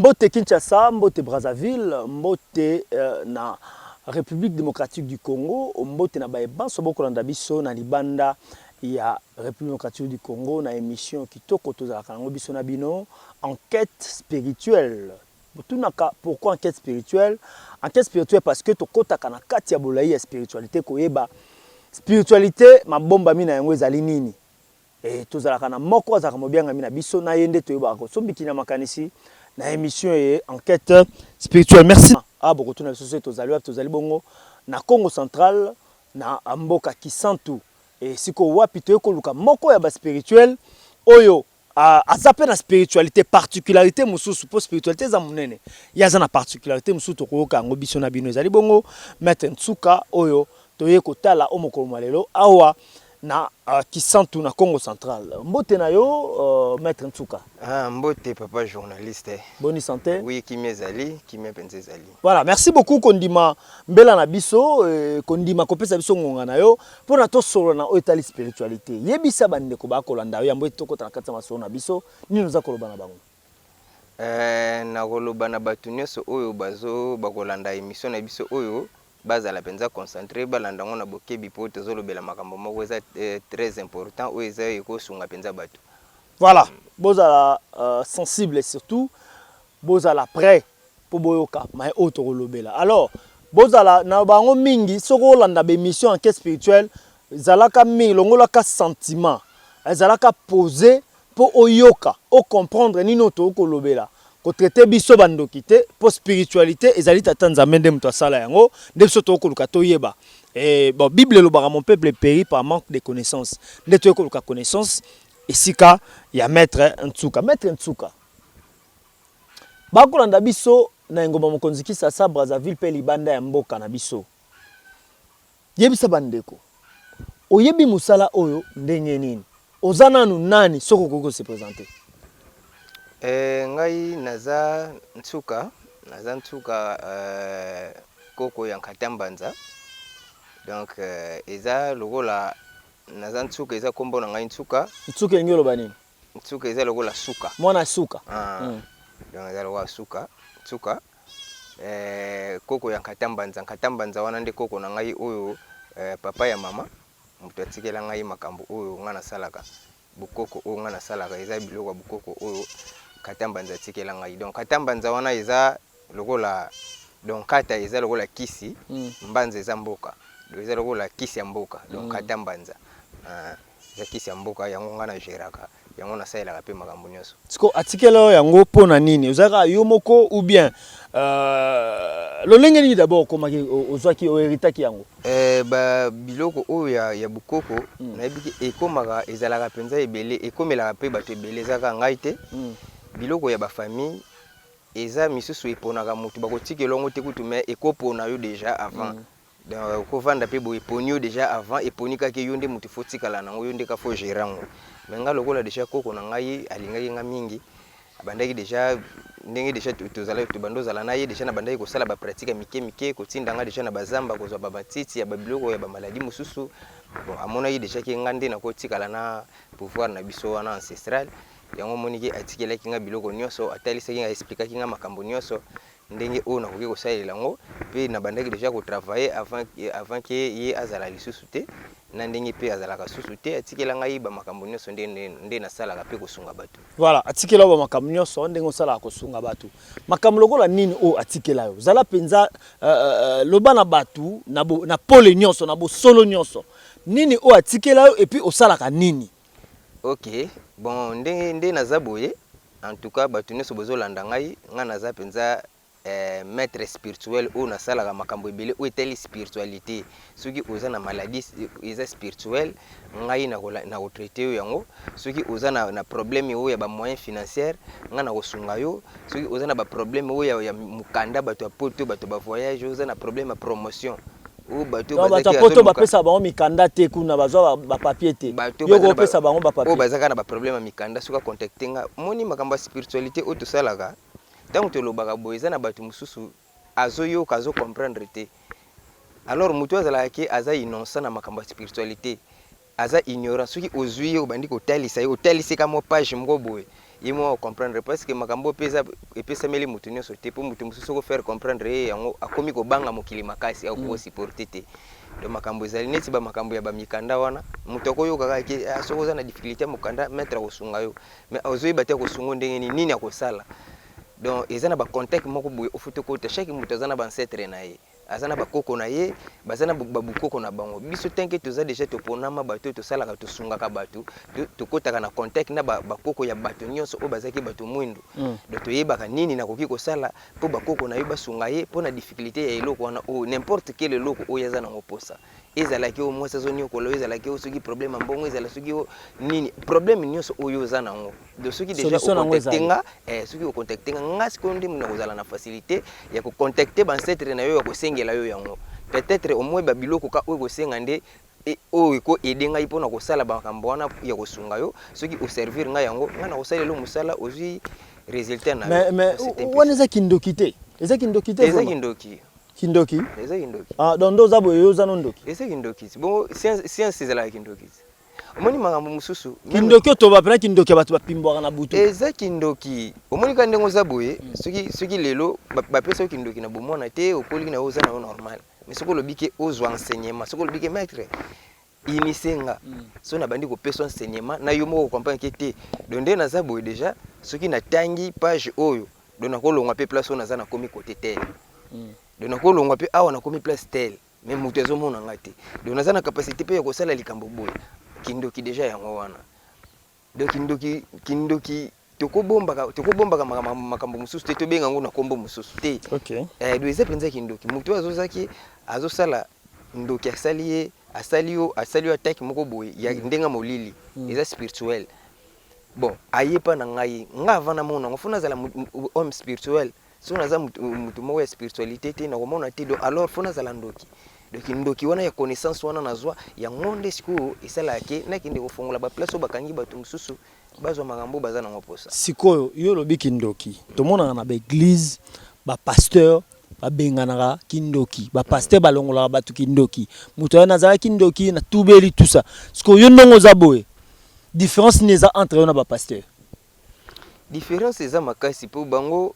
Mbote Kinshasa, mbote Brazzaville, mbote na Republique democratique du Congo, mbote na baye banso bokolanda biso na libanda ya Republique democratique du Congo na emission kitoko tozalaka nango biso na bino, enquête spirituelle. Botunaka pourquoi enquête spirituelle? Enquête spirituelle parce que tokotaka na kati ya bolayi ya spiritualité koyeba spiritualité mabombami na yango ezali nini. Et tozalaka na moko azalaka mobiangami na biso na ye nde toyebaka kosombiki na makanisi na emission ye enquête spirituelle. Merci. Ah, bokotuna biso soki tozali wapi? Tozali bongo na Congo Central, na mboka Kisantu. Et sikoyo wapi toye koluka moko ya ba spirituel oyo aza pe na spiritualité particularité mosusu, po spiritualité eza monene, ye aza na particularité mosusu, tokoyoka yango biso na bino. Ezali bongo Maître Nsuka oyo toye kotala o mokolo mwa lelo awa na Kisantu na Congo Central. Mbote na yo, Maître Nsuka. Ah, mbote papa journaliste. Boni santé? Oui, kimia ezali, kimia mpenza ezali. Voilà, merci beaucoup kondima mbela na biso, kondima kopesa biso ngonga na yo mpona tosolola na oyo etali spiritualité. Yebisa bandeko bakolanda yo yambo ete tokota na kati ya masolo na biso, nini oza koloba na bango? Nakoloba na bato nyonso oyo bazo bakolanda émission na biso oyo, bazala mpenza concentré, balanda yango na bokebi, mpo tozolobela makambo moko eza très important oyo eza ekosunga mpenza bato. Voilà, bozala sensible, surtout bozala prêt mpo boyoka mai oyo tokolobela. Alors bozala na bango mingi, soki olanda baémission enquête spirituelle, ezalaka mingi longolaka sentiment, ezalaka posé mpo oyoka, ocomprendre nini oyo tokolobela. Kotraiter biso bandoki te, mpo spiritualité ezali tata Nzambe nde moto asala yango, nde biso tokoluka toyeba. Bon, Bible elobaka: "Mon peuple périt par manque de connaissance." Nde toye koluka connaissance esika ya Maître Nsuka. Maître Nsuka, bakolanda biso na engumba mokonzi Kisasa, Brazzaville mpe libanda ya mboka na biso. Yebisa bandeko, oyebi mosala oyo ndenge nini? Oza nanu nani, soki okoki kose présenter? Ngai naza Nsuka, naza Nsuka, koko ya Nkata Mbanza. Donc eza lokola naza Nsuka, eza nkombo na ngai Nsuka. Nsuka elingi oloba nini? Nsuka eza lokola suka. Mwana suka. Ah, donc eza lokola suka, Nsuka, koko ya Nkata Mbanza. Nkata Mbanza wana nde koko na ngai oyo, papa ya mama, moto atikela ngai makambo oyo ngai nasalaka, bokoko oyo ngai nasalaka, eza biloko ya bokoko oyo Nkata Mbanza atikela ngai. Donc Nkata Mbanza wana eza lokola, donc Nkata eza lokola kisi, Mbanza eza mboka, donc eza lokola kisi ya mboka. Donc Nkata Mbanza, ah, eza kisi ya mboka, yango ngai nagéraka yango, nasalelaka mpe makambo nyonso. Siko atikela yo yango mpo na nini? Ozalaka yo moko ou bien lolenge nini d'abord okomaki, ozwaki, ohéritaki yango? Ba biloko oyo ya bokoko, nayebi ke ekomaka, ezalaka mpenza ebele, ekomelaka mpe bato ebele, eza kaka ngai te. Biloko ya bafamille eza misusu eponaka motu, bakotikela yango te kutu, mais ekopona yo déjà avant. Donc okovanda mpe boye, eponi yo déjà avant, eponi kaka yo nde motu faut tikala nango, yo nde ka faut gérer yango. Mais nga lokola déjà koko na ngai alingaki nga mingi, abandaki déjà ndenge déjà tozala, tobanda ozala na ye déjà, nabandaki kosala bapratique ya mike mike, kotinda nga déjà na bazamba kozwa bamatiti ya babiloko ya bamaladi mosusu. Bon, amonaki déjà ke nga nde nakotikala na pouvoir na biso wana ancestral. Yango omoniki atikelaki nga biloko nyonso, atalisaki nga, expliquaki nga makambo nyonso ndenge oyo nakoki kosalela yango. Mpe nabandaki déjà kotravailler avant ke ye azala lisusu te, na ndenge mpe azalaka susu te, atikela ngai bamakambo nyonso nde nasalaka mpe kosunga bato. Voilà, atikela yo bamakambo nyonso ndenge osalaka kosunga bato. Makambo lokola nini oyo atikela yo? Zala mpenza, loba na bato na pole nyonso, na bosolo nyonso, nini oyo atikela yo et puis osalaka nini? Ok, bon, ndenge nde naza boye, en tout cas bato nyonso bozolanda ngai, ngai naza mpenza maître spirituel oyo nasalaka makambo ebele oyo etali spiritualité. Soki oza na maladie eza spirituel, ngai nakotraiter yo yango. Soki oza na problème oyo ya bamoyen financière, ngai nakosunga yo. Soki oza na baproblème oyo ya mokanda, bato ya poto, bato bavoyage, oza na problème ya promotion oyo bato bato ya poto bapesa bango mikanda te, kuna bazwa bapapier te, yo kopesa bango bapapier. Oyo baza kaka na baproblème ya mikanda, soki acontacter nga, moni makambo ya spiritualité oyo tosalaka, ntango tolobaka boye, eza na bato mosusu azoyoka, azocomprendre te. Alors moto oyo azalaka ke aza innocent na makambo ya spiritualité, aza ignorant, soki ozwi ye, obandi kotalisa ye, otalisi ka mwa page moko boye. Ye moko acomprendre, parce que makambo mpe eza epesameli moto nyonso te, mpo moto mosusu okofaire comprendre ye yango, akomi kobanga mokili makasi, akoki kosupporter te. Donc makambo ezali neti bamakambo ya bamikanda wana, moto akoyoka kaka ke ah, soki oza na difficulté ya mokanda, maître akosunga yo, mais ozoyeba te akosunga ndenge nini, nini akosala. Donc eza na bacontact moko boye ofuti okota. Chaque moto aza na baancêtre na ye, aza na bakoko na ye, baza na babukoko na bango. Biso tanke toza déjà toponama bato oyo tosalaka, tosungaka bato, tokɔtaka na contact na bakoko ya bato nyonso oyo bazalaki bato mwindu. Donc toyebaka nini nakoki kosala mpo bakoko na yo basunga ye mpo na difficulté ya eloko wana, oyo n'importe quel eloko oyo aza nango posa. Ezalaki oyo mwasi azoniokola oyo, ezalaki oyo soki problème ya mbongo, ezala soki oyo nini, problème nyonso oyo oza nango. Donc soki déjà ocontacte nga, soki ocontacte nga, nga sikoyo nde nakozala na facilité ya kocontacte baancêtre na yo, ya kosengela yo yango. Peut-être au moins babiloko ka oyo kosenga nde oyo ekoaider ngai mpona kosala makambo wana ya kosunga yo. Soki oservir ngai yango, ngai nakosalela yo mosala, ozwi résultat na yo. Mais wana eza kindoki te? Eza kindoki te? Eza kindoki. Kindoki? Eza kindoki. Ah, donc nde oza boye, yo oza no ndoki? Eza kindoki. Bongo science ezalaka kindoki? Omoni makambo mosusu. Kindoki oyo toba mpena kindoki ya bato bapimbwaka na butu. Eza kindoki. Omoni kaka ndenge oza boye, soki lelo bapesa yo kindoki na bomwana te, okoliki na yo, oza na yo normal. Mais soki olobi ke ozwa enseignement, soki olobi ke maître initie nga, soki nabandi kopesa enseignement na yo moko, comprendre ke te, donc nde naza boye déjà, soki natangi page oyo, donc nakolongwa mpe place oyo naza, nakomi côté tel. Donc nakolongwa mpe awa, nakomi place tel, mais moto azomona nga te. Donc naza na capacité mpe ya kosala likambo boye. Kindoki déjà yango wana. Donc kindoki, kindoki tokobombaka makambo mosusu te, tobenga yango na nkombo mosusu te. Donc eza mpenza kindoki. Moto oyo azozaki azosala ndoki, asali ye, asali yo, asali yo attaque moko boye ya ndenge molili, eza spirituel. Bon, aye mpa na ngai, nga avant namona yango, faut nazala homme spirituel. Soki naza mutu moko ya spiritualité te, nakomona te. Donc alors faut nazala ndoki. Donc ndoki wana ya connaissance wana nazwa yango nde sikoyo esalaka ke nakende kofongola baplace oyo bakangi bato mosusu, bazwa makambo baza nango posa. Sikoyo yo olobi kindoki. Tomonaka na baéglise, bapasteur babenganaka kindoki, bapasteur balongolaka bato kindoki, moto ayo nazalaki ndoki, natubeli, tout ça. Sikoyo yo ndongo oza boye, différence nini eza entre yo na bapasteur? Différence eza makasi, mpo bango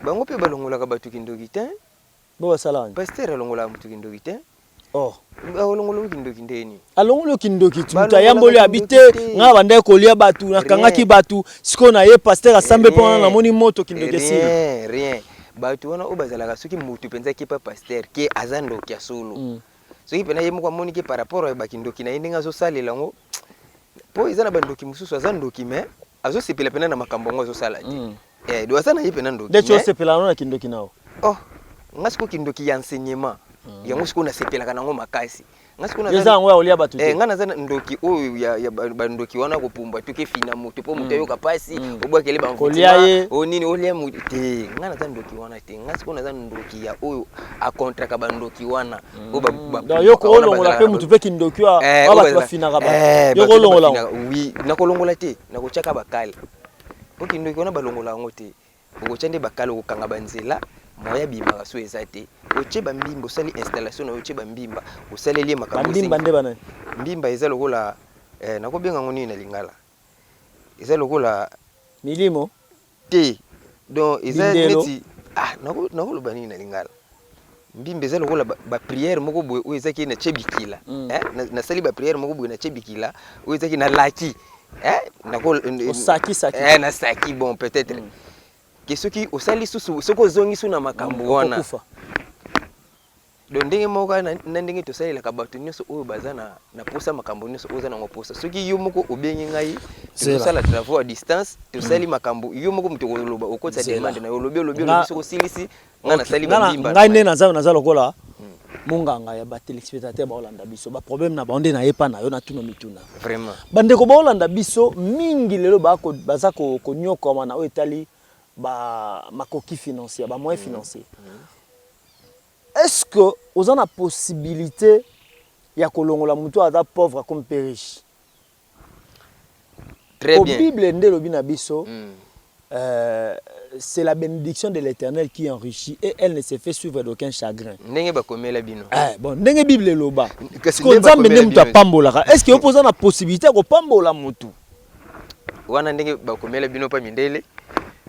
mpe balongolaka bato kindoki te. Bo basala? Pasteur alongolaka moto kindoki te. Oh. Alongolaka kindoki ndeni? Alongoli yo kindoki. Moto ayamboli, abi te, ngai bandaki kolia bato, nakangaki bato, sikoyo na ye pasteur asambe mpo wana namoni moto, kindoki esili. Rien, rien. Bato wana oyo bazalaka, soki motu mpenza akepa pasteur ke aza ndoki ya solo, soki mpena ye moko amoni ke par rapport ya bakindoki na ye ndenge azosalela yango, mpo eza na bandoki mosusu aza ndoki mais azosepela mpena na makambo yango azosala te. Donc aza na ye mpena ndoki. Ndeti osepela yango na kindoki na yo? Oh, nga sikoyo kindoki ya enseignement yango sikoyo nasepelaka nango makasi. Nga sikoyo eza yango ya kolia bato te. Nga naza ndoki oyo ya bandoki wana, kopumbwa toki efina moto mpo moto ayoka pasi, obwakele. Kolia ye. O nini, olia moto te. Nga naza ndoki wana te. Nga sikoyo naza ndoki ya oyo akontraka bandoki wana. Donc yo kolongola mpe motu mpe kindoki oyo bato bafinaka bato, yo kolongola? Oui, nakolongola te, nakotiaka bakale, mpo kindoki wana balongola yango te. Okotya nde bakale, okokanga banzela moya bimaka so eza te. Otie bambimba, osali installation na yo, otie bambimba, osaleli ye makambo. Bambimba nde banani? Mbimba eza lokola, nakobenga yango nini na lingala, eza lokola Milimo? Te, donc eza neti, ah, nakoloba nini na lingala? Mbimba eza lokola baprière moko boye oyo ezaki na tie bikila. Nasali baprière moko boye na tie bikila oyo ezaki na laki. Osaki saki. Nasaki. Bon, peut-être ke soki osali susu, soki ozongi su na makambo wana. Okokufa. Donc ndenge moko kaka na ndenge tosalelaka bato nyonso oyo baza na posa, makambo nyonso oyo oza nango posa, soki yo moko obengi ngai, tozosala travaux à distance, tosali makambo, yo moko moto okoloba, okotisa demande na yo, olobi, olobi, olobi, soki osilisi, ngai nasali bambimba. Ngai nde naza lokola monganga ya batéléspectateur baolanda biso, baproblème na bango nde nayepa na yo, natuna mituna. Vraiment. Bandeko baolanda biso mingi lelo baza konyokwama na oyo etali makoki financier, bamoyen financier. Est-ce que oza na possibilité ya kolongola motu aza pauvre akomi mpe riche? Très bien. Bible nde elobi na biso, c'est la bénédiction de l'Éternel qui enrichit et elle ne se fait suivre d'aucun chagrin. Ndenge bakomela bino. Eh, bon, ndenge Bible eloba. Kasi Nzambe nde moto apambolaka. Est-ce que yo mpo oza na possibilité ya kopambola motu? Wana ndenge bakomela bino pa mindele,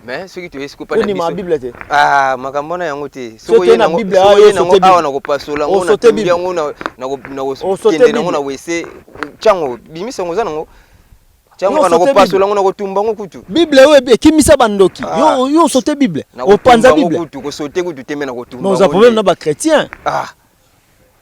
mais soki toye siko pa na Ondima biso Bible te? Ah, makambo wana yango te. Soki Soki oye na nango, Bible, soki ah, oye yo nango osote awa Bible. na kopasola yango, Osote natumbi Bible. yango, Osote nakokende nango Bible. na wese ntango bimisa yango, oza nango ntango Yo na osote kopasola yango, na kotumba yango kutu. Bible oyo ekimisa bandoki. Ah. Yo osote Bible, Na kotumba opanza yango Bible. kutu, kosote kutu te, me na kotumba Mais oza yango problème nde. na bachrétien. Ah,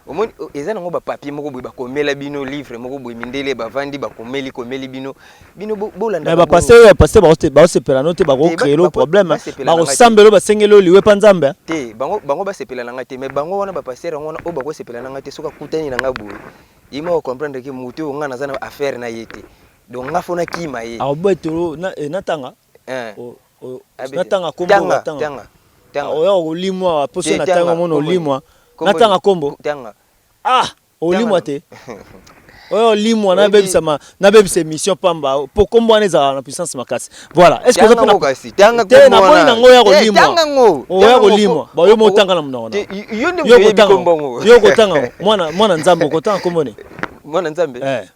omoni eza nango bapapier moko boye bakomela bino, livre moko boye, mindele bavandi bakomeli komeli bino, bino bolanda. Mais bapasteur oyo, bapasteur baosepela no te, bakocréer lo problème. Basepela na ngai te. Bakosambela oyo, basengeli oyo liwe mpa Nzambe. Te, bango basepela na ngai te, mais bango wana, bapasteur yango wana oyo bakosepela na ngai te, soki akutani na ngai boye, ye moko comprendre ke motu oyo ngai naza na affaire na ye te, donc nga fo nakima ye. Akobetelo natanga. Hein. Abete. Natanga kombo? Tanga. Natanga. Tanga, tanga. Oya kolimwa mpo so Te, natanga tanga, omona kombo olimwa. Kombo Natanga kombo? Tanga. Ah, olimwa Tanga. te, oyo olimwa. Nabebisa émission pamba, po kombo wana ezalaka na puissance makasi. Voilà, est ce que oza Tanga mpe ngo kasi, tanga Te, kombo naboyi wana. nango ya Te, kolimwa. tanga ngo. Oya Tanga ngo kolimwa, bayo mo otanga na monoko na Te, yo nde yo. moto oyebi Kotanga kombo yango. yo kotanga ngo. Mwana Nzambe, okotanga kombo ne? Mwana Nzambe? Eh.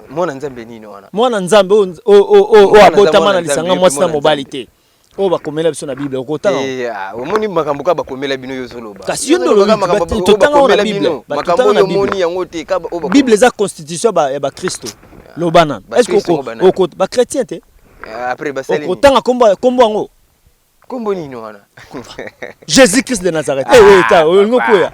Mwana Nzambe nini wana? Mwana Nzambe oyo Mwana abotama Nzambe, na lisanga mwana mwasi na Nzambe. mobali te, oyo bakomela biso na Bible, okotanga ngo? Eh, ah, omoni makambo kaka bakomela bino, yo ozoloba. Kasi yo nde Ozoloba olobi, makambo oyo totanga ngo na bakomela Bible. bino. Makambo Totanga na oyo Bible. omoni yango te kaka oyo Bible eza constitution ya bakristo. Loba nanu, est ce Bakristo ngo banani? que bachrétien te? Ah, après basali nini? Okotanga kombo yango? Kombo nini wana? Jésus Christ de Nazareth. Eh, eh, ta olingo koya.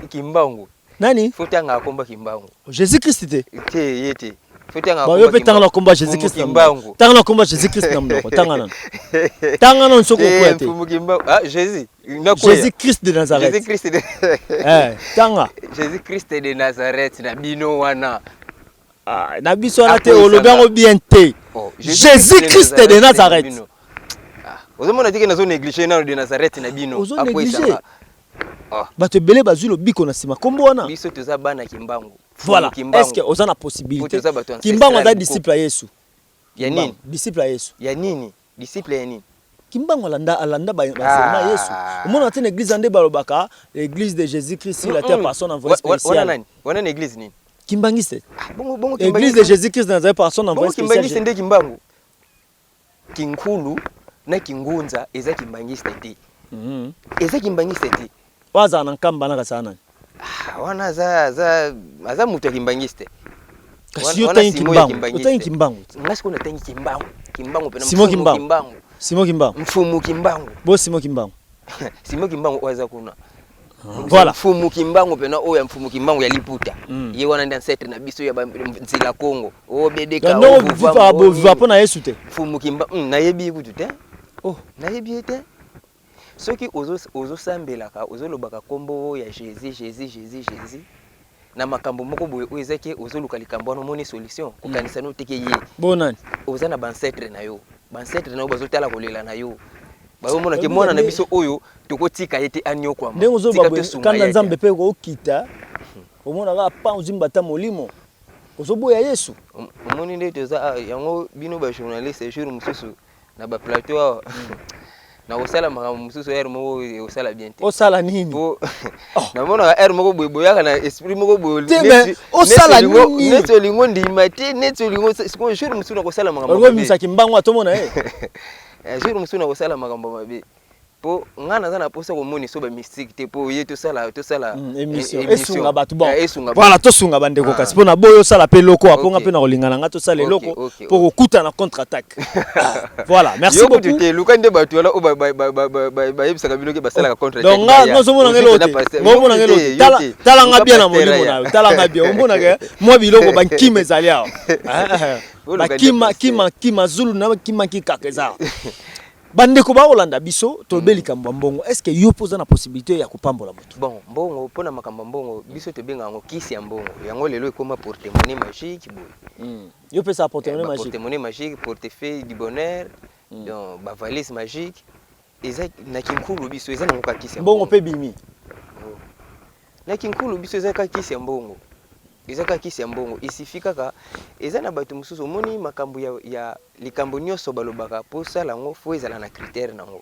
Kimbangu. Nani? Faut tanga kombo Kimbangu. Jésus Christ te? Te, ye te, faut tanga. Bon, yo mpe tanga na kombo ya Jésus Christ na monoko. Kimbangu. Tanga na kombo ya Jésus Christ na monoko, tanga nanu, tanga nanu soki okoya te. Mfumu Kimbangu, ah, Jésus nakoya. Jésus Christ de Nazareth. Jésus Christ de Eh, tanga. Jésus Christ de Nazareth na bino wana. Ah, na biso wana te. Akweyisanga. Olobi yango bien te. Oh, Jésus Christ de Nazareth. Na bino. Ah, ozomona teke nazo néglige nano de Nazareth na bino. Ozo néglige. Akweyisanga. Ah, Bato ebele bazwi lobiko na nsima kombo wana. Biso toza bana Kimbangu. Voilà. Kimbangu. Est ce que oza na possibilité? Po toza bato Kimbangu aza ancestral. disciple ya Yesu. Ya nini? Disciple ya Yesu. Ya nini? Disciple ya nini? Kimbangu alanda baenseignement ya Yesu. Omona te na église nde balobaka l'église de Jésus Christ sur la terre par son envoyé Wana spécial? nani wana? Na église nini? Kimbangiste. Ah, bongo bongo Église de Jésus Christ de Nazareth par son envoyé Bongo spécial. kimbangiste nde Kimbangu? Kinkulu na Kingunza eza kimbangiste te. Eza kimbangiste te. Oyo azala na Nkamba na kasala nani? Ah, wana aza moto ya kimbangiste. Kasi yo otangi Kimbangu, otangi Kimbangu. Nga sikoyo natangi Kimbangu, Kimbangu pena. Simon Mfumu Kimbangu. Kimbangu. Simon Kimbangu. Mfumu Kimbangu. Bo Simon Kimbangu. Simon Kimbangu oyo aza kuna. Voilà. Mfumu Kimbangu pena, oyo ya Mfumu Kimbangu ya liputa. Ye wana nde ancêtre na biso ya nzela Kongo obedeka. Ndongo boviva mpo na Yesu te. Mfumu Kimbangu, nayebi ye kutu te. Oh. Nayebi ye te. Soki ozosambelaka, ozolobaka nkombo ya Jésus, Jésus, Jésus, Jésus na makambo moko boye oyo ezaki, ozoluka likambo wana, omoni solution, kokanisa no teke ye. Bo nani? Oza na baancêtre na yo, baancêtre na yo bazotala kolela na yo, bazomona ke mwana na biso oyo tokotika ye te aniokwama. Ndenge ozoloba boye, kanda Nzambe mpe okita, omonaka pa ozimba ata molimo ozoboya Yesu. Omoni nde toza yango, bino bajournaliste, jour mosusu na baplateau awa na kosala makambo mosusu, heure moko ekosala bien te. Osala nini? Po namonaka heure moko boye boyaka na esprit moko boye. Te, mais osala nini? Neti olingo ndima te, neti olingo. Sikoyo jour mosusu na kosala makambo mabe, omisaki mbango atomona ye. Jour mosusu na kosala makambo mabe, mpo nga naza na mposa komoni so bamystique te, mpo ye tosala émission esunga bato. Bon, voilà, tosunga bandeko. Kasi mpo na boyo osala mpe eloko aponga mpe na kolinga na nga tosala eloko mpo kokutana contre attaque. Voilà, merci beaucoup. Te, luka nde bato wana oyo bayebisaka bino ke basalaka contre. Donc nga nazomona nga eloko te, ngomona nga eloko te. Tala nga bien na molimo na yo, tala nga bien, omonaka mwa biloko bankima ezali awa, bakima kima kima zulu na kima kikaka eza awa. Bandeko baolanda biso, tolobe likambo ya mbongo. Est ce que yo mpo oza na possibilité ya kopambola moto? Bon, mbongo, mpona makambo ya mbongo, biso tobenga yango kisi ya mbongo. Yango lelo ekóma porte-monnaie magique boye. Yo pesa porte-monnaie magique? Porte-monnaie magique, portefeuille du bonheur, donc bavalise magique. Eza na kinkulu biso, eza nango kaka kisi ya mbongo mpe bimi. Na kinkulu biso eza kaka kisi ya mbongo, eza kaka kisi ya mbongo. Isifi kaka eza na bato mosusu. Omoni makambo ya likambo nyonso balobaka, mpo osala yango, fo ezala na critère nango.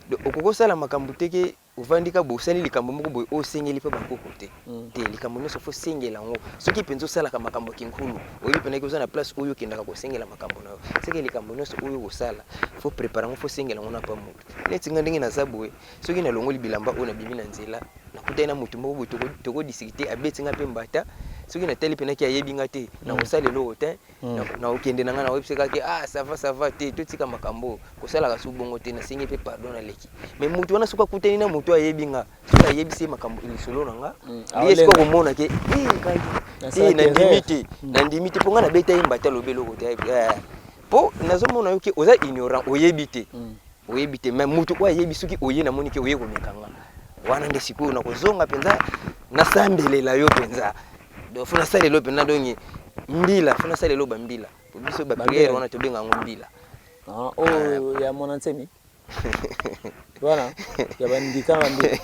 Donc okoki kosala makambo te ke ovandi ka boye, osali likambo moko boye oyo osengeli mpe bakoko te. Te, likambo nyonso faut osengela yango. Soki mpenza osalaka makambo ya kinkulu, oyebi mpenza ke oza na place oyo okendaka kosengela makambo na yo, seke likambo nyonso oyo okosala faut prepare yango, faut osengela yango na pa moto. Neti nga ndenge naza boye, soki nalongoli bilamba oyo, nabimi na nzela, nakutani na motu moko boye, tokodiscuter, abeti nga mpe mbata, soki natali mpenza ke ayebi nga te, nakosala eloko te. Nakokende na ngai, nakoyebisa kaka ke ah, ça va, ça va te, totika makambo oyo, kosalaka su bongo te, nasengi mpe pardon, naleki. Mais motu wana, soki akutani na motu ayebi nga, soki ayebisi ye makambo, lisolo na nga, ye sikoyo akomona ke ngai te, nandimi te, nandimi te, mpo ngai nabeta ye mbata, alobi eloko te, mpo nazomona yo ke oza ignorant, oyebi te, oyebi te. Mais motu oyo ayebi, soki oye, namoni ke oye komeka nga, wana nde sikoyo nakozonga mpenza, nasambelela yo mpenza. Donc faut nasalela yo mpenza, donc mbila, faut nasalela yo bambila. Po biso baprière wana tobenga yango mbila. Oyo ya mwana nsemi wana ya bandika na bambila.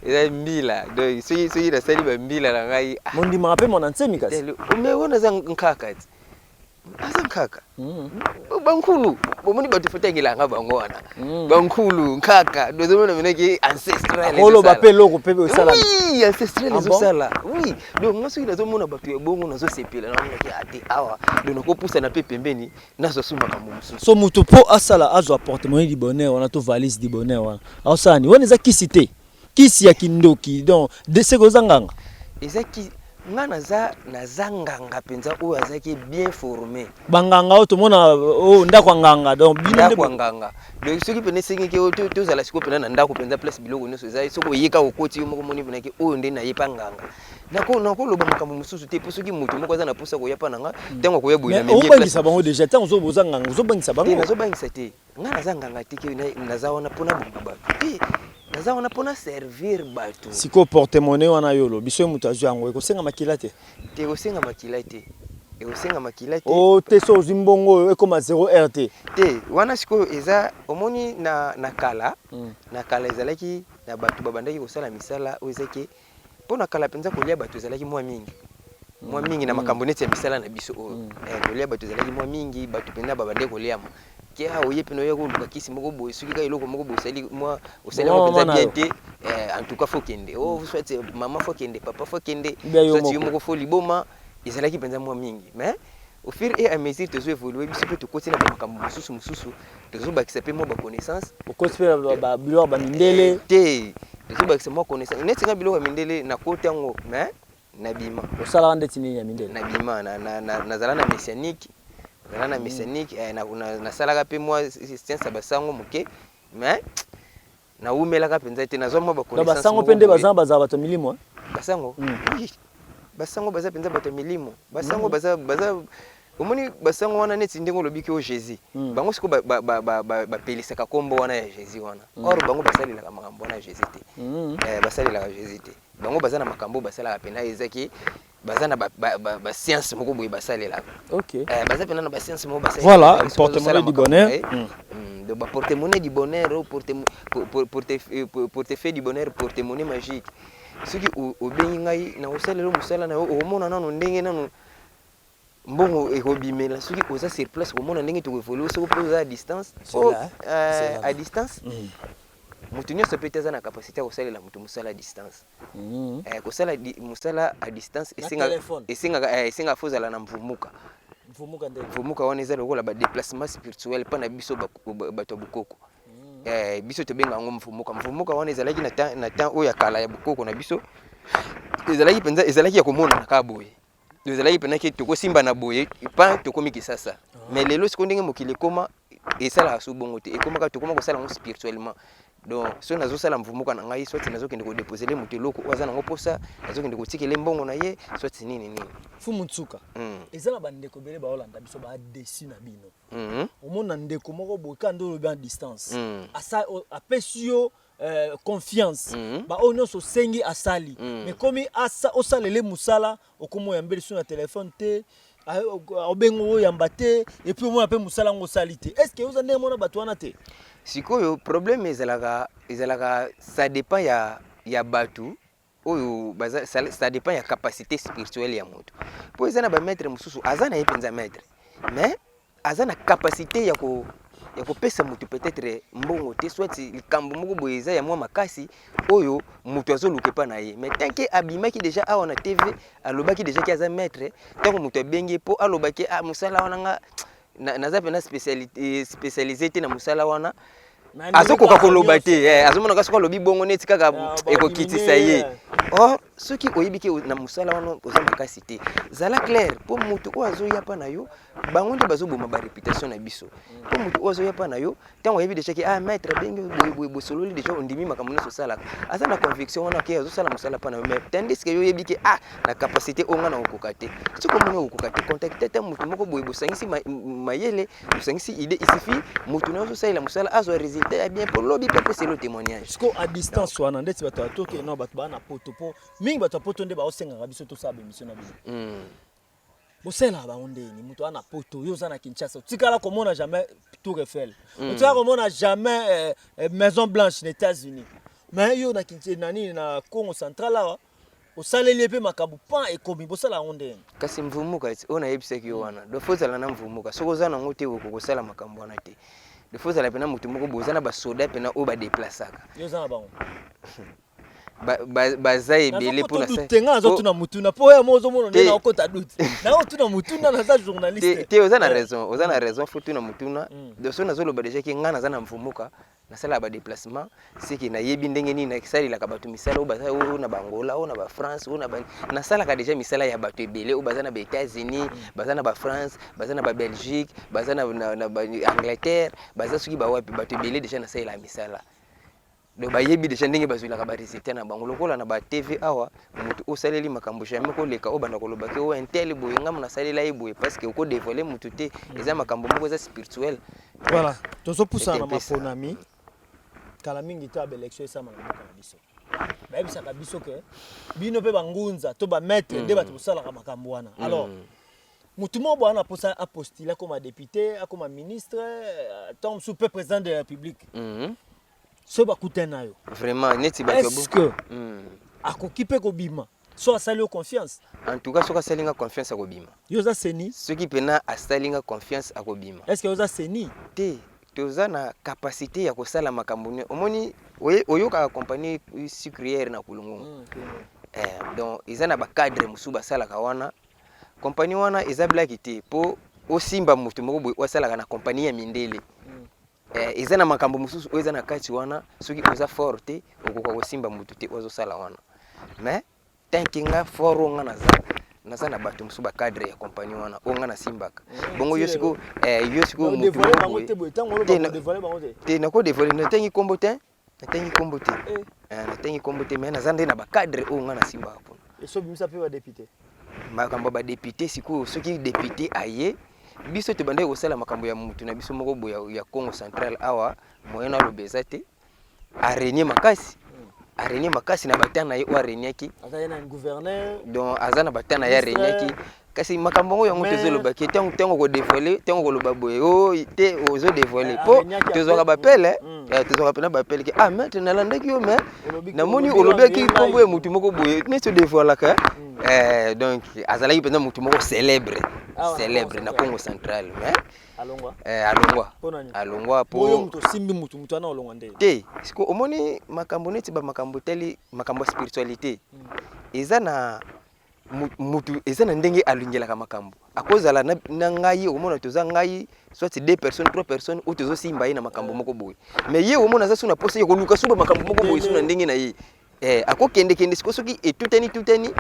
Eza mbila. Donc soki nasali bambila na ngai. Mondimaka mpe mwana nsemi kasi. Mais wana aza nkaka ti, aza nkaka. Bankulu bomoni, bato faut tangelanga bango wana, bankulu nkaka, tozomona menaki ancestral. Oloba mpe eloko mpe osala. Oui, ancestral ezosala, oui. Donc nga soki nazomona bato ya bongo, nazosepela, namonaki ate awa, donc nakopusana mpe pembeni, nazwa su makambo mosusu. So moto mpo asala, azwa porte-monnaie du bonheur wana to valise du bonheur wana, aosala nini? Wana eza kisi te, kisi ya kindoki. Donc seke oza nganga? Eza ki nga naza nganga mpenza oyo azalaki bien formé. Banganga oyo tomona oyo ndako ya nganga, donc bino ndako ya nganga. Donc soki pene esengeki tozala sikoyo mpena na ndako mpenza, place biloko nyonso eza, soki oyeka, okoti yo moko, moni mpenaki oyo nde nayepa nganga, nakoloba makambo mosusu te, mpo soki moto moko aza na mposa koya mpa na nga, ntango akoya boye. Obangisa bango déjà ntango oza nganga, ozobangisa bango. Nazobangisa te. Nga naza nganga te ke naza wana mpona boma bato te, naza wana mpona servir bato. Sikoyo porte-monnaie wana yo olobi, soki moto azwi yango, ekosenga makila te? Te, ekosenga makila te, ekosenga makila te. O te, so ozwi mbongo oyo ekóma 0 heure te? Te, wana sikoyo eza, omoni, na kala, na kala ezalaki na bato babandaki kosala misala oyo ezaki mpo na kala mpenza, kolia bato ezalaki mwa mingi, mwa mingi na makambo neti ya misala na biso oyo. Kolia bato ezalaki mwa mingi, bato mpenza babandaki koliama ke a oye pene, oya koluka kisi moko boye, soki kaka eloko moko boye osali mwa, osali yango mpenza bien te, en tout cas faut kende o soit mama faut kende, papa faut kende, soit yo moko faut liboma. Ezalaki mpenza mwa mingi. Mais au fur et à mesure tozo évoluer, biso mpe tokoti na bamakambo mosusu mosusu, tozobakisa mpe mwa baconnaissance. Okoti mpe biloko bamindele? Te, tozobakisa mwa connaissance. Neti nga, biloko ya mindele nakoti yango, mais nabima. Osalaka ndeti nini ya mindele? Nabima, nazala na messianique, nazala na messianique, nasalaka mpe mwa science ya basango moke, mais nawumelaka mpenza te. Nazwa mwa baconnaissance. Basango mpe nde baza, bazala bato ya milimo? Basango, oui, basango baza mpenza bato ya milimo. Basango baza, omoni, basango wana neti ndenge olobi ki o Jésus, bango sikoyo bapelisaka nkombo wana ya Jésus wana, or bango basalelaka makambo wana ya Jésus te. Basalelaka Jésus te. Bango baza na makambo basalaka mpena, ezaki baza na bascience moko boye basalelaka. Baza mpena na bascience moko. Voilà, porte-monnaie du bonheur. Donc baporte-monnaie du bonheur, portefeuille du bonheur, porte-monnaie magique, soki obengi ngai na kosalela mosala na yo, okomona nano ndenge nano mbongo ekobimela. Soki oza sur place, okomona ndenge tokoévoluer. Soki mpe oza à distance, à distance, moto nyonso mpe te aza na capacité ya kosalela moto mosala à distance. Kosala mosala à distance esengaka faut ozala na mvumuka. Mvumuka wana eza lokola badéplacement spirituel mpa na biso bato ya bokoko. Biso tobenga yango mvumuka. Mvumuka wana ezalaki na temps oyo ya kala ya bokoko na biso, ezalaki mpenza, ezalaki ya komonana kaka boye, ezalaki mpenza ke tokosimba na boye pa tokomi Kisasa. Mais lelo sikoyo, ndenge mokili ekoma, esalaka so bongo te. Ekomaka, tokoma kosala yango spirituellement. Donc soki nazosala mvumuka na ngai, soit nazokende kodéposer moto eloko oyo aza nango mposa, nazokende kotikela mbongo na ye, soit nini nini. Fumu Nsuka, eza na bandeko ebele baolanda biso, badesi na bino. Omona ndeko moko boye kaka nde olobi en distance, apesi yo confiance, baoyo nyonso osengi asali, mais komi osalele mosala, okomi oyambeli so na telefone te, obengi oyamba te, et puis omona mpe mosala yango osali te. Est ce que oza ndenge mona bato wana te? Sikoyo problème ezalaka, ça dépend ya bato oyo baza, ça dépend ya capacité spirituelle ya moto, mpo eza na bamaître mosusu aza na ye mpenza maître, mais aza na capacité ya ko ya kopesa motu peut-être mbongo te, soit likambo moko boye eza ya mwa makasi oyo moto azoluka epa na ye. Mais tant que abimaki déjà awa na TV, alobaki déjà ke aza maître, ntango moto abengi ye mpo alobaki: "Ah, mosala wana nga naza mpena spécialisé te na mosala wana." Azokoka koloba te, azomonaka soki alobi bongo neti kaka ekokitisa ye. Or soki oyebi ke na mosala wana oza makasi te, zala clair, mpo motu oyo azoya mpa na yo, bango nde bazoboma baréputation na biso. Mpo motu oyo azoya mpa na yo, ntango oyebi déjà ke ah, maître abengi boye boye, bosololi déjà, ondimi makambo nyonso osalaka, aza na conviction wana ke azosala mosala mpa na yo. Mais tandis ke yo oyebi ke ah, na capacité oyo nga na kokoka te. Soki omoni okokoka te, contacte ata motu moko boye, bosangisi mayele, bosangisi idée. Il suffit motu na yo azosalela mosala azwa résultat ya bien, mpo lobi mpe apesela témoignage. Siko à distance wana, ndeti bato ya toke no, bato baa na poto, mpo mingi bato ya poto nde baosengaka biso tosala baémission na bino. Bosalelaka bango ndeni? Moto aza na poto, yo oza na Kinshasa, otikala komona jamais Tour Eiffel, otikala komona jamais Maison Blanche na États-Unis, mais yo na Kinshasa, na nini, na Congo Central awa, osaleli ye mpe makambo pan ekomi. Bosala yango ndeni? Kasi mvumuka ti oyo nayebisaki yo wana, do faut ozala na mvumuka. Soki oza nango te, okoki kosala makambo wana te. Do faut ozala mpena motu moko boye, oza na basoda mpena oyo badeplasaka. Yo oza na bango? Baza ebele mpona te. Nga nazotuna mutuna, mpo oyo mo ozomona nde naokota doute, naotuna mutuna, naza journaliste. Te, oza na raison, oza na raison, faut tuna mutuna. Donc soki nazoloba déjà ke nga naza na mvumuka, nasalaka badéplacement, seke nayebi ndenge nini nasalelaka bato misala oyo baza oyo na baangola, oyo na bafrance, oyo na nasalaka déjà misala ya bato ebele oyo baza na baÉtats-Unis, baza na bafrance, baza na babelgique, baza na baangleterre, baza soki bawapi. Bato ebele déjà nasalelaka misala, donc bayebi déjà ndenge bazwelaka barésultat na bango. Lokola na batv awa, moto osaleli makambo, jamais koleka oyo banda koloba ke oyo un tel boye, ngambo nasalela ye boye, parce que okodévoiler motu te. Eza makambo moko eza spirituel. Voilà, tozopusana na maponami. Kala mingi te ya baélection esama na mboka na biso. Bayebisaka biso ke bino mpe bangunza to bamaître nde bato bosalaka makambo wana. Alors motu moko boye ana mposa apostule, akoma député, akoma ministre, ntango mosusu mpe président de la République, soki bakutani na yo, vraiment neti bato est-ce que akoki mpe kobima so asali yo confiance? En tout cas, soki asali nga confiance, akobima. Yo oza seni? Soki mpena asali nga confiance, akobima. Est ce que oza seni? Te, toza na capacité ya kosala makambo. Omoni, oyokaka compagnie sucrière na Kulungungu? Donc eza na bacadre mosusu basalaka wana. Compagnie wana eza blague te, mpo osimba moto moko boye oyo asalaka na compagnie ya mindele. Eza na makambo mosusu oyo eza na kati wana. Soki oza fort te, okoka kosimba motu te oyo azosala wana. Mais tant que nga fort oyo nga naza na bato mosusu, bacadre ya compagnie wana oyo nga nasimbaka bongo. Yo sikoyo, yo sikoyo motu moko boye te, nakodévoiler, natangi nkombo te, natangi nkombo te, natangi nkombo te, mais naza nde na bacadre oyo nga nasimbaka kuna. Esobimisa mpe badéputé? Makambo ya badéputé sikoyo, soki député aye, biso tobandaki kosala makambo ya mutu na biso moko boye ya Congo Central awa, moyen aloba eza te. Arenie makasi, arenie makasi na batan na ye oyo areniaki. Donc aza na batan na ye areniaki. Kasi makambo yango tozolobaki, ntango kodévoiler, ntango koloba boye o te, ozodévoiler, mpo tozwaka bapele, tozwaka mpena bapele ke: "Ah, maître, nalandaki yo, mais namoni olobaki nkombo ya motu moko boye neti odévoilaka." Donc azalaki mpenza motu moko célèbre, célèbre na Congo Central, mais alongwa, alongwa. Po osimbi mutu, mutu wana olongwa nde? Te, siko omoni makambo neti bamakambo etali makambo ya spiritualité, eza na mutu, eza na ndenge alingelaka makambo. Akozala na ngai, omona toza ngai soit deux personnes, trois personnes oyo tozosimba ye na makambo moko boye, mais ye omona aza so na posa ya koluka so bamakambo moko boye so na ndenge na ye, akokendekende. Siko soki etutani tutani,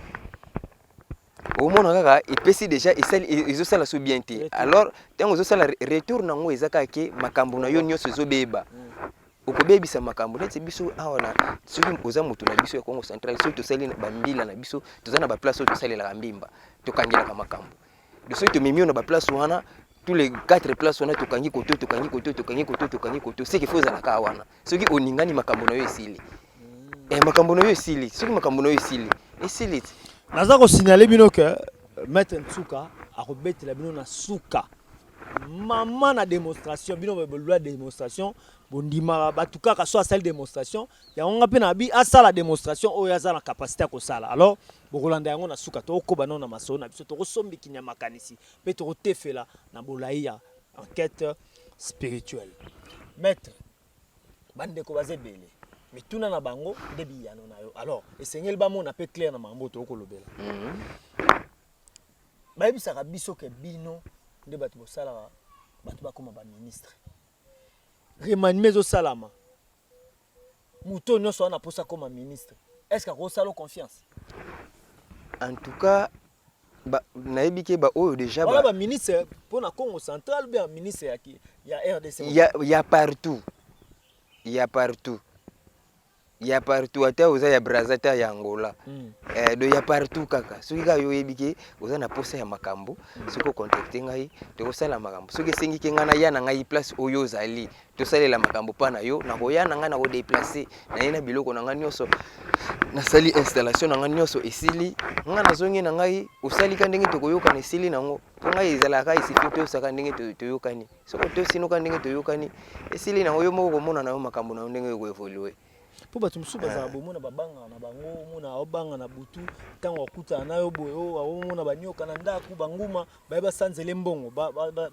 omona kaka epesi déjà, esali, ezosala so bien te. Alors ntango ozosala retour nango, eza kaka ke makambo na yo nyonso ezobeba, okobebisa makambo. Neti biso awa na, soki oza moto na biso ya Congo Central, soki tosali bambila na biso, toza na baplace oyo tosalelaka mbimba, tokangelaka makambo. Soki tomemi yo na baplace wana, tous les quatre places wana tokangi koto, tokangi koto, tokangi koto, tokangi koto, seke faut ozalaka wana. Soki oningani, makambo na yo esili, makambo na yo esili. Soki makambo na yo esili, esili ti. Naza kosignaler bino ke maître Nsuka akobetela bino na suka mama na démonstration. Bino bolwa démonstration, bondimaka bato kaka so asali démonstration yango. Nga mpe na bi asala démonstration oyo aza na capacité ya kosala. Alors bokolanda yango na suka. Tokokoba nano na masolo na biso, tokosombikinya makanisi mpe tokotefela na bolai ya enquête. Spirituel. Maître, bandeko baza ebele, mituna na bango nde biyano na yo. Alors esengeli bamona mpe clair na makambo oyo tokolobela. Bayebisaka biso ke bino nde bato bosalaka bato bakóma baministre. Remaniement ezosalama, moto oyo nyonso wana mposa akóma ministre, est ce que akosala confiance? En tout cas, nayebi ke baoyo déjà wana baministre mpona Congo Central ou bien ministre ya RDC? Ya partout, ya partout, ya partout, ata oza ya Braza, ata ya Angola. Donc ya partout kaka. Soki kaka yo oyebi ke oza na posa ya makambo, soki ocontacte ngai, tokosala makambo. Soki esengi ke ngai naya na ngai place oyo ozali, tosalela makambo mpa na yo, nakoya na ngai, nakodéplacer, naye na biloko na ngai nyonso, nasali installation na ngai nyonso, esili, ngai nazongi na ngai. Osalika ndenge tokoyokana, esili nango. Mpo ngai ezalaka esifi, tosaka ndenge toyokani. Soki tosinoka ndenge toyokani, esili nango. Yo moko komona na yo makambo na yo ndenge ekoévoluer. Mpo bato mosusu bazala bomona, babangaka na bango, omona aobanga na butu ntango akutana na yo boye, oyo aomona banyoka na ndako, banguma baye basanzele mbongo.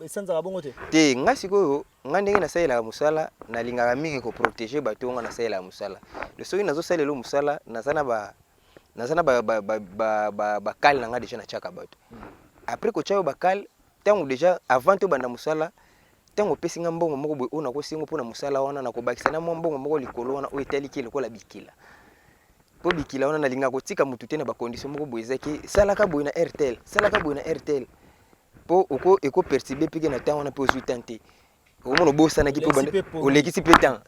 Esanzaka bongo te? Te, ngai sikoyo, ngai ndenge nasalelaka mosala, nalingaka mingi koprotéger bato oyo ngai nasalelaka mosala. Donc soki nazosalela mosala, naza na bakale na ngai déjà, natiaka bato. Après kotia yo bakale, ntango déjà avant tobanda mosala, ntango opesi nga mbongo moko boye oyo nakosengo mpona mosala wana, nakobakisa na mwa mbongo moko likolo wana oyo etaliki lokola bikila. Mpo bikila wana, nalingaka kotika motu te na bacondition moko boye ezaki salaka boye na RTL, salaka boye na RTL, mpo ekoperturber mpike na temps wana, mpe ozwi temps te, okomona obosanaki mpe olekisi mpe temps.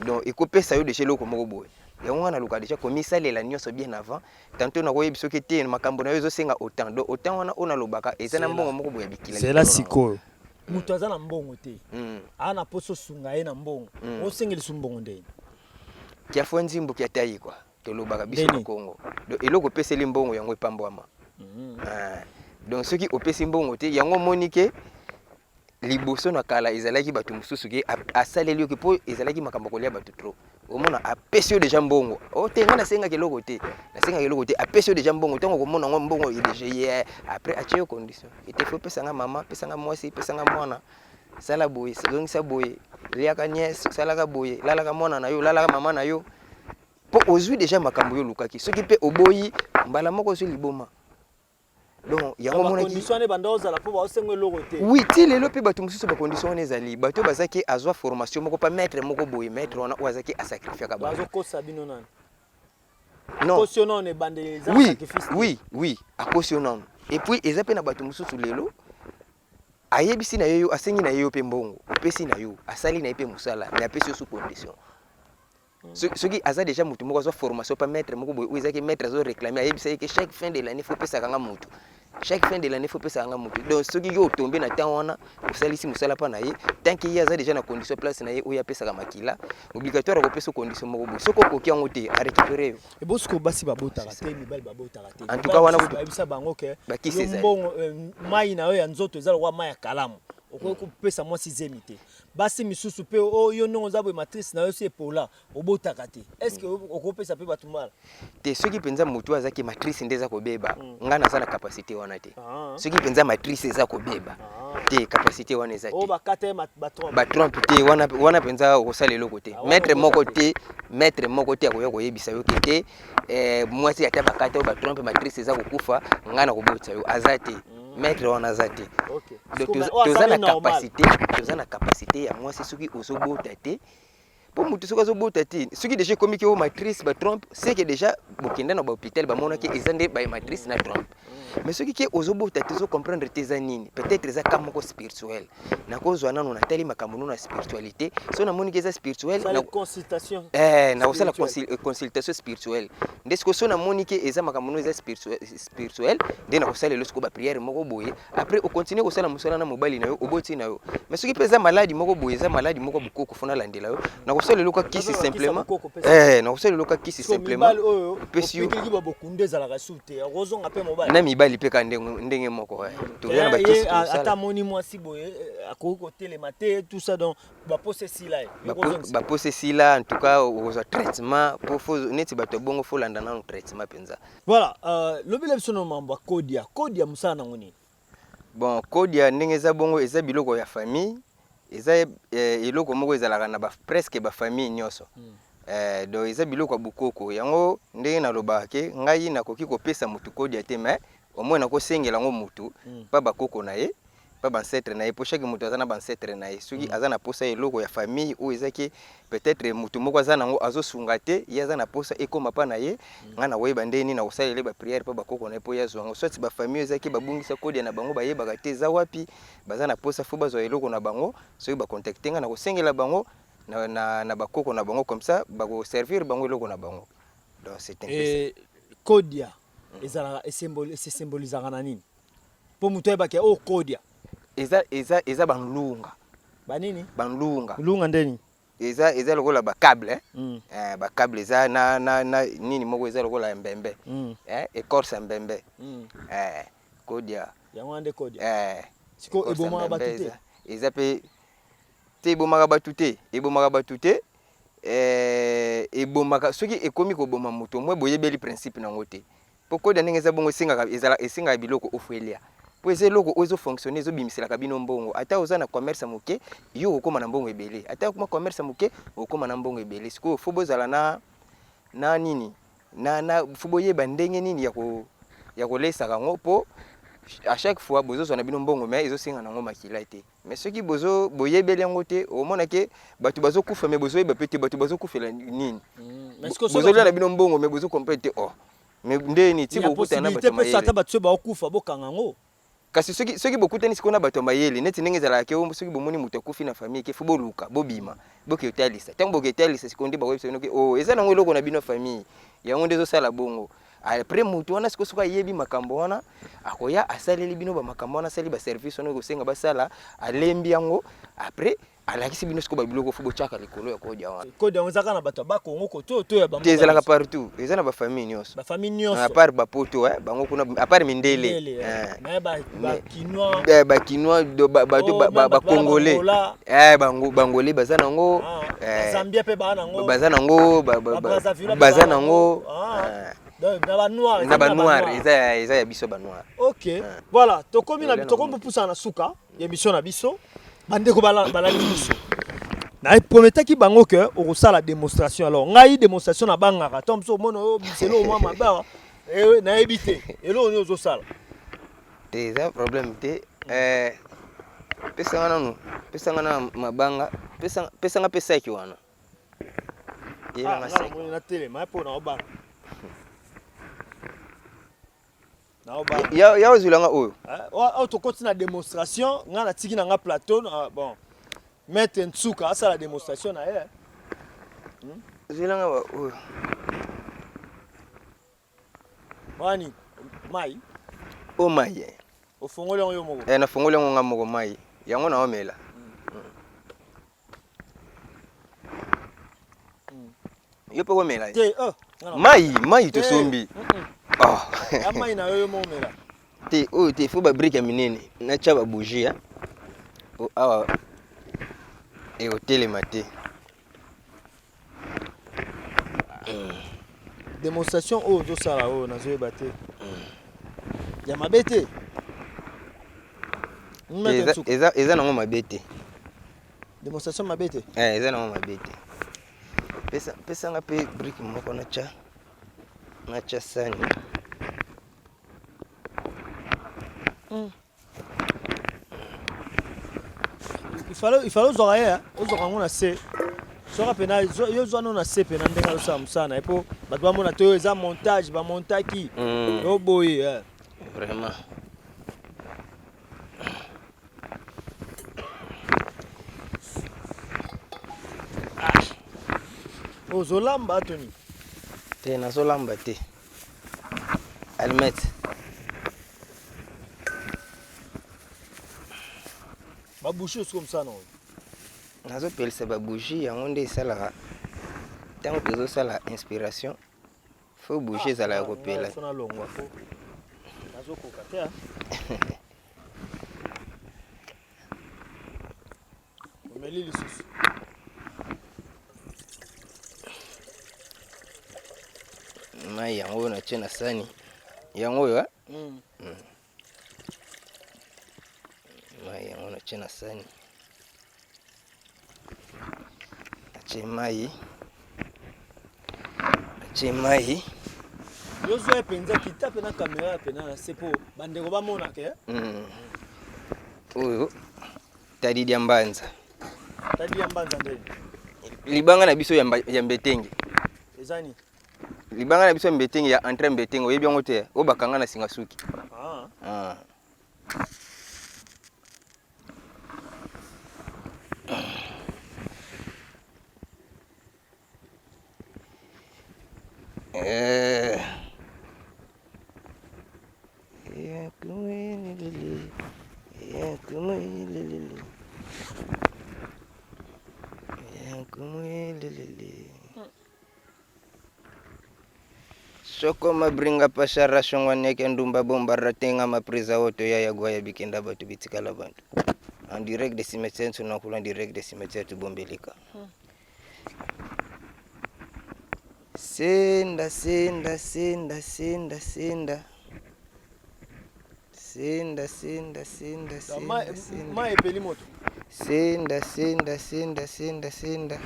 Donc ekopesa yo déjà eloko moko boye. Yango nga naluka déjà komisalela nyonso bien avant. Tantôt nakoyebi soki te makambo na yo ezosenga autant, donc autant wana oyo nalobaka eza na mbongo moko boye ya bikila. Zela, sikoyo moto aza na mbongo te, aa na mposa osunga ye na mbongo, osengeli su mbongo ndeni? Kiafwa nzimbu kia tai kwa tolobaka biso na Kongo. Donc eloko opeseli mbongo, yango epambwama. Donc soki opesi mbongo te, yango omoni ke liboso na kala ezalaki bato mosusu ke asaleli yoki mpo ezalaki makambo kolia bato trop. Omona apesi yo déjà mbongo o te, ngai nasengaki eloko te, nasengaki eloko te. Apesi yo déjà mbongo, ntango okomona yango mbongo déjà ye, après atie yo condition ete faut pesanga mama, pesanga mwasi, pesanga mwana, sala boye, zongisa boye, liaka niese, salaka boye, lalaka mwana na yo, lalaka mama na yo, mpo ozwi déjà makambo yo olukaki. Soki mpe oboyi, mbala moko ozwi liboma. Donc yango monaki oui, ti lelo mpe bato mosusu bacondition wana ezali. Bato oyo bazaki azwa formation moko pa maître moko boye, maître wana oyo azalaki asacrifiaka bango. Non, oui, akosi yo nano. Et puis eza mpe na bato mosusu lelo ayebisi na ye yo, asengi na ye yo mpe mbongo, opesi na yo, asali na ye mpe mosala, mais apesi yo sous condition. Soki aza déjà motu moko azwa formation pa maître moko boye oyo ezalaki maître azoréclame, ayebisa ye ke chaque fin de l'année faut opesaka nga motu, chaque fin de l'année faut opesaka nga motu. Donc soki yo otombe na temps wana, osalisi mosala mpa na ye, tant ke ye aza déjà na condition place na ye oyo apesaka makila obligatoire, akopesa condition moko boye, soki okoki yango te, arécupéré yo. Ebosiko basi babotaka te, mibali babotaka te. En tout cas wana bayebisa bango ke mbongo, mai na yo ya nzoto eza lokola mai ya kalamu, okoki kopesa mwasi zemi te. Basi misusu mpe oyo ndenge oza boye, matrice na yo si epola, obotaka te, est ce que okopesa mpe bato mbala? Te, soki mpenza motu azaki matrice nde eza kobeba, ngai naza na capacité wana te. Soki mpenza matrice eza kobeba te, capacité wana eza te. Bakata ye batrompe te, wana mpenza okosala eloko te. Maître moko te, maître moko te akoya koyebisa yo ke te, mwasi ata bakata oyo batrompe, matrice eza kokufa, ngai na kobotisa yo. Aza te, maître wana aza te. Donc toza na capacité ya mwasi soki ozobota te. Mpo motu soki azobota te, soki déjà ekomi ke oyo matrice batrompe, c'est que déjà bokenda na bahôpital, bamonaki eza nde bamatrice na trompe. Mais soki ke ozobota te, ozocomprendre te eza nini, peut-être eza ka moko spirituel. Nakozwa nano, natali makambo no na spiritualité. So namoni ke eza spirituel, nakosala consultation spirituelle nde. Sikoyo so namoni ke eza makambo no eza spirituel, nde nakosala elo sikoyo baprière moko boye. Après ocontinue kosala mosala na mobali na yo, oboti na yo. Mais soki mpe eza maladi moko boye, eza maladi moko bokoko, faut nalandela yo, nakosala eloko kisi simplement, nakosala eloko kisi simplement. Opesi yo na mibali mpe ka ndenge moko. Toza na bakisi. Ata amoni mwasi boye, akoki kotelema te, tout ça, donc baposa esila ye. Baposa esila. En tout cas okozwa traitement po neti bato ya bongo, faut landa nano traitement mpenza. Voilà, lobela biso na mambo ya kodia. Kodia, mosala nango nini? Bon, kodia ndenge eza bongo, eza biloko ya famille. Eza eloko moko ezalaka na ba presque ba famille nionso. Donc eza biloko ya bokoko. Yango ndenge nalobaka ke ngai nakoki kopesa mutu kodia te mais au moins nakosengela yango mutu pa bakoko na ye, pa ba ancetres na ye po chaque mutu aza na ba ancetres na ye. Soki aza na posa ya eloko ya famille oyo eza ke peut etre mutu moko aza na yango azosunga te, ye aza na posa ekoma pa na ye, ngai nakoyeba ndenge nini nakosalela ye ba prières pa bakoko na ye po ye azua yango. Soit ba famille oyo eza ke babungisa kodia na bango bayebaka te eza wapi, Baza na posa faut bazwa eloko na bango, soki ba contacter nga nako sengela bango na na na ba koko na bango comme ça bako servir bango eloko na bango. Donc c'est un peu ça. Et kodia ezalaka e se symbolisaka na nini? Po moto ayeba ke oyo kodia. Eza eza eza ba nlunga. Ba nini? Ba nlunga. Nlunga nde nini? Eza eza lokola ba cable eh, eh ba cable eza na na na nini moko eza lokola ya mbembe eh, ecorce ya mbembe eh, kodia. Yango wana nde kodia. Eh, Sikoyo ebomaka batu te? Eza pe te, ebomaka batu te, ebomaka batu te eh, ebomaka soki ekomi koboma moto au moins boyebeli principe nango te. Po kodia ndenge eza bongo esengaka ezala esengaka biloko ofuelia po eza eloko oyo ezo fonctionner ezo bimiselaka bino mbongo ata oza na commerce ya moke yo okokoma na mbongo ebele ata okoma commerce ya moke okokoma na mbongo ebele sikoyo faut bozala na na nini na na faut boyeba ndenge nini ya ko ya kolesaka yango po à chaque fois bozozwa na bino mbongo mais ezosenga nango makila te. Mais soki bozo boyebeli yango te okomona ke batu bazo kufa mais bozoyeba pe te batu bazo kufela nini. Bozolia na bino mbongo mais bozo comprendre te oh mais nde nini ti bokutana na batu ya mayele. Ata batu soki baokufa bokanga yango. Kasi soki soki bokutani sikoyo na batu ya mayele neti ndenge ezalaka ke soki bomoni mutu akufi na famille ke faut boluka bobima boke kotalisa tango boke kotalisa sikoyo nde bakoyebisa bino ke oh eza nango eloko na bino ya famille yango nde ezosala bongo. Après mutu wana sikoyo soki ayebi makambo wana akoya asaleli bino ba makambo wana asali ba service wana ekosenga basala alembi yango après alakisi bino sikoyo ba biloko faut botiaka likolo ya kodia wana. Kodia yango eza kaka na bato ya ba Congo koto to ya ba mboka Te ezalaka partout eza na ba famille nionso. Ba famille nionso. À part ba poto eh bango kuna à part mindele. Mindele eh. Mais ba ba kinois. Ba kinois ba bato ba ba congolais. Eh bango bangolais baza nango. Eh, Zambia pe ba nango. Baza nango ba ba baza nango. Na ba noir. Na ba noir eza eza ya biso ba noir. OK. Voilà, tokomi na tokomi pusana na suka ya émission na biso. Bandeko balandi biso. Na prometaki bango que okosala démonstration alors ngai démonstration na bangaka to biso omona oyo biselo mwa mabe eh, nayebi te eloko nini ozosala. Te eza problème te. Eh, pesa nga nanu, pesa nga na mabanga, pesa pesa nga pe saki wana. Yela nga saki. Ah, na telema po na obanga. Na obanga. Ya ya ozwila nga oyo. Eh, oyo tokoti na démonstration, nga natiki na nga plateau, bon. Maître Nsuka asala démonstration na ye. Zwila nga oyo. Wani mai. O mai. Eh. Ofongoli yango yo moko. Eh na fongoli yango nga moko mai. Yango na omela. Yo pe komela. Te oh. Mai, mai tosombi. Oh. Ya mai na yo yo moko mela. Te oyo te faut ba brique ya minene. Na tia ba bougie hein. Po awa ekotelema te. Demonstration oyo ozosala oyo nazoyeba te ya mabe te. Eza, eza nango mabe te. Demonstration mabe te. Eh, eza nango mabe te. Pesa, pesa nga pe brique moko natya natya sani. Il fallait ozwaka ye ozwaka yango na se soka pena yo zwa no na se pena ndenge azosala mosala na ye mpo bato bamona te oyo eza montage bamontaki yo boye eh. Vraiment. Ozolamba Tony? Te, nazolamba te. Allumette. Ba bougie osiko mosala na oyo. Nazopelisa ba bougie yango nde esalaka ntango tozosala inspiration faut bougie ezala ya kopela. Faut nalongwa po nazokoka te. Omeli lisusu. Mai yango oyo natie na sani yango oyo eh? Mai yango natie na sani. Natie mai. Natie mai. Yo zwa mpenza kita mpe na kamera mpenza na se mpo bandeko bamonaka eh? Oyo tadi dia mbanza. Tadi ya mbanza ndeni? Libanga na biso ya mbetenge. Eza nini? Libanga na biso ya mbetenge ya entre mbetenge oyebi yango te oyo bakanga na singa suki. Ah. Ah. Eh. Soko mabringa pashara shongwa neke ndumba bomba ratenga maprisa oto ya yagwa ya bikenda bato bitikala bantu en direct de cimetière nsonakula en direct de cimetière tubombelika Senda senda senda senda senda senda senda senda senda senda Mai epeli moto. senda senda senda senda senda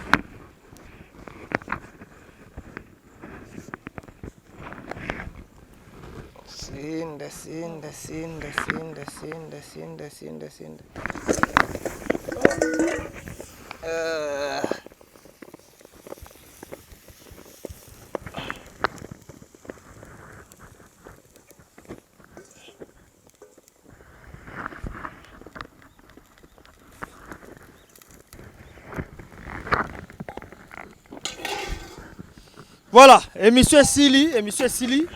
senda senda senda senda senda senda senda senda. Ah. Voilà, émission esili, émission esili.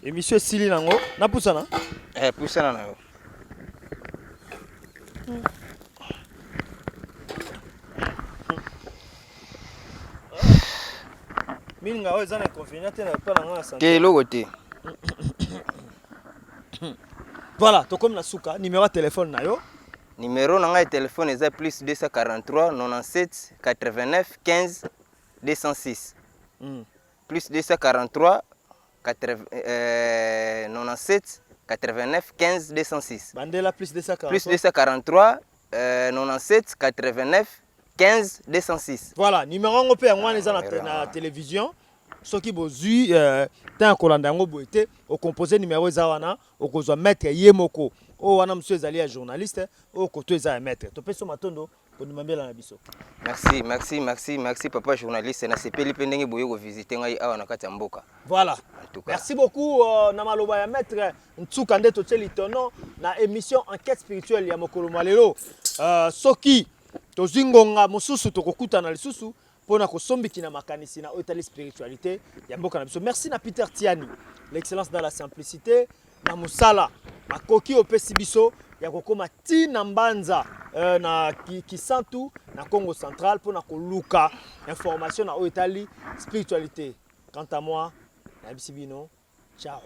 Émission esili nango. Napusana? Eh, pusana na yo. Milinga oyo eza na inconvénient te na epai na nga na santé. Te eloko te. Voilà, tokomi na suka. Numéro ya téléphone na yo. Numéro na ngai ya telefone eza plus 243 97 89 15 206. Plus 243 80, 97 89 15 206. Bandela plus 243. Plus 243 97 89 15 206. Voilà, numéro yango mpe yango wana eza na, Numéro na yango. télévision. Soki bozwi temps ya kolanda yango boye te, okompose numéro eza wana, okozwa maître ye moko. Oyo wana mosusu ezali ya journaliste, oyo koto eza ya maître. Topesi yo matondo kondima mbela na biso. Merci, merci, merci, merci papa journaliste. Nasepeli mpe ndenge boye kovisite ngai awa na kati ya mboka. Voilà. En tout cas. Merci beaucoup na maloba ya maître Ntsuka nde totie litono na émission enquête spirituelle ya mokolo mwa lelo. Soki tozwi ngonga mosusu tokokutana lisusu mpona kosombiki na makanisi na oyo etali spiritualité ya mboka na biso. Merci na Peter Tiani, l'excellence dans la simplicité na mosala makoki opesi biso ya kokoma ti na Mbanza na Kisantu na Congo central mpona koluka information na oyo etali spiritualité. Quant à moi, nayebisi bino ciao.